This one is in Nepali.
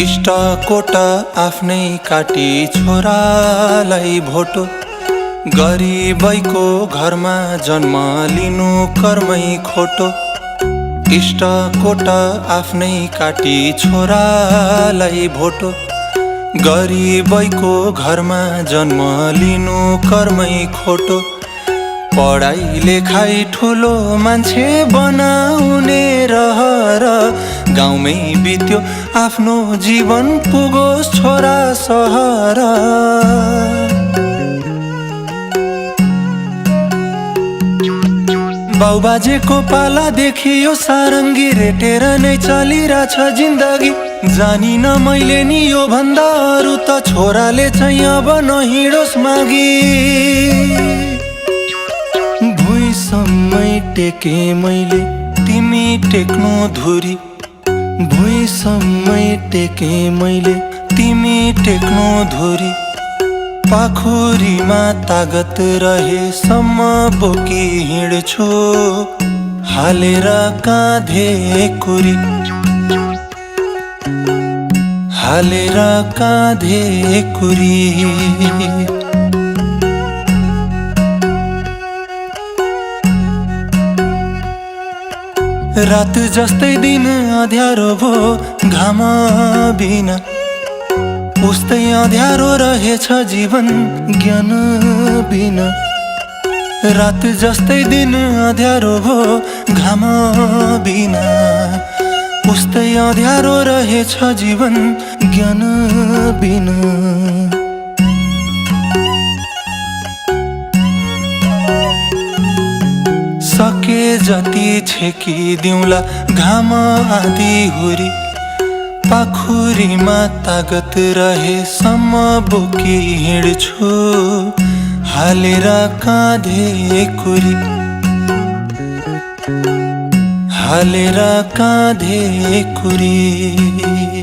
इष्टकोट आफ्नै काटी छोरालाई भोटो, गरिबैको घरमा जन्म लिनु कर्मै खोटो। इष्टकोट आफ्नै काटी छोरालाई भोटो, गरिबैको घरमा जन्म लिनु कर्मै खोटो। पढाइ लेखाइ ठुलो मान्छे बनाउने रहर, गाउँमै बित्यो आफ्नो जीवन पुगोस् छोरा सहर। बाउबाजेको पाला देखियो सारङ्गी, रेटेर नै चलिरहेछ जिन्दगी। जानिन मैले नि यो भन्दा अरू त छोराले चाहिँ अब नहिँडोस् मागी। भुइँसम्मै टेके मैले तिमी टेक्नु धुरी, भुइँसम्मै टेके मैले तिमी टेक्नु धुरी। पाखुरीमा तागत रहेसम्म बोकी हिँड्छु, हालेर काँधे कुरी, हालेर काँधे कुरी। रात जस्तै दिन अँध्यारो भो घाम बिना, उस्तै अँध्यारो रहेछ जीवन ज्ञान बिना। रात जस्तै दिन अँध्यारो भो घाम बिना, उस्तै अँध्यारो रहेछ जीवन ज्ञान बिना। सके जति छेकिदिउँला घाम आँधी हुरी, पाखुरीमा तागत रहेसम्म बोकी हिँड्छु, हालेर काँधे कुरी, हालेर काँधे कुरी।